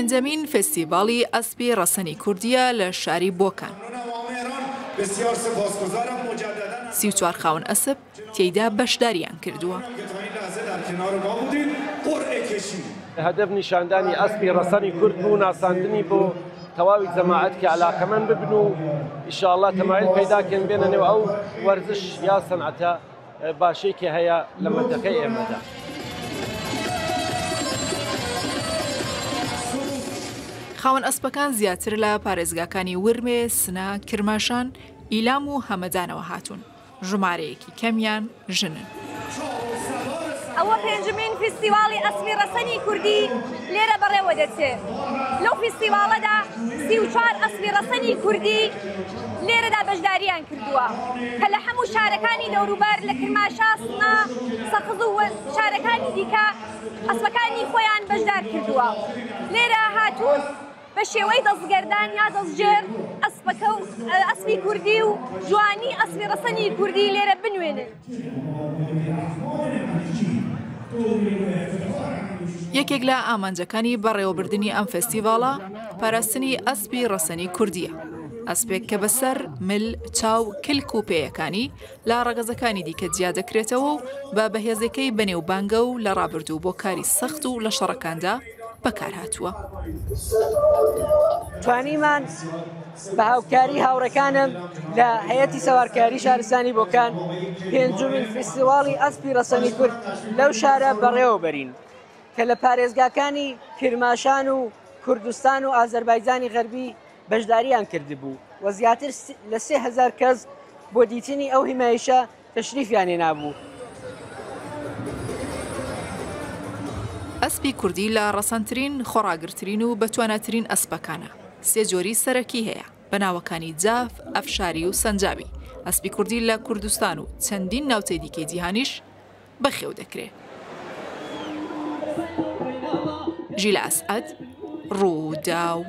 پێنجەمین فێستیڤاڵی ئەسپی ڕەسەنی کوردییە لە شاری بۆکان. 34 خاوەن ئەسپ تێیدا بەشدارییان کردووە. هەدەف نیشاندانی ئەسپی ڕەسەنی کورد بوو، ناساندنی بۆ تەواوی جەماعەت کە عەلاقەمەند ببن و ئیشاڵڵا تەمایل پەیدا کەن بێنە نێو ئەو وەرزش یا سەنعەتە باشەی کە هەیە لە مەنتەقەی ئێمەدا. خاوەن ئەسپەکان زیاتر لە پارێزگاکانی ورمێ، سنە، کرماشان، ئیلام و هەمەدانەوە هاتوون. ژمارەیەکی کەمیان ژنن. ئەوە پێنجمین فیستیواڵی ئەسپی ڕەسەنی کوردی لێرە بەڕێوە دەچێ. لەو فیستیواڵەدا 34 ئەسپی ڕەسەنی کوردی لێرەدا بەشداریان کردووە کە لە هەموو شارەکانی دەوروبەر لە کرماشان، سنە، سەقز و شارەکانی دیکە ئەسپەکانی خۆیان بەشدار کردووە. لێرە هاتوون بە شێوەی دەستگەردان یا دەستگێڕ ئەسپەکە و ئەسپی کوردی و جوانی ئەسپی ڕەسەنی کوردی لێرە بنوێنن. یەکێک لە ئامانجەکانی بەڕێوەبردنی ئەم فێستیڤاڵە پاراستنی ئەسپی ڕەسەنی کوردییە. ئەسپێک کە بە سەر، مل، چاو، کلک و پێیەکانی لە ڕەگەزەکانی دیکە جیا دەکرێتەوە و بە بەهێزیەکەی بەنێوبانگە و لە ڕابردوو بۆ کاری سەخت و لە شەڕەکاندا بەکارهاتووە. توانیمان بە هاوکاری هاوڕێکانم لە هەیەتی سەوارکاری شارستانی بۆکان پێنجمین فیستیواڵی ئەسپی ڕەسەنی کورد لەو شارە بەڕێوە بەرین کە لە پارێزگاکانی کرماشان و کوردستان و ئازەربایجانی غەربی بەشداریان کردبوو و زیاتر لە 3000 کەس بۆ دیتنی ئەو هیمایشە تەشریفیان هێنابوو. ئەسپی کوردی لە ڕەسەنترین، خۆڕاگرترین و بەتواناترین ئەسپەکانە. سێ جۆری سەرەکی هەیە، بە ناوەکانی جاف، ئەفشاری و سەنجاوی. ئەسپی کوردی لە کوردستان و چەندین ناوچەی دیکەی جیهانیش بەخێو دەکرێ. ژیلا ئەسعەد، ڕووداو.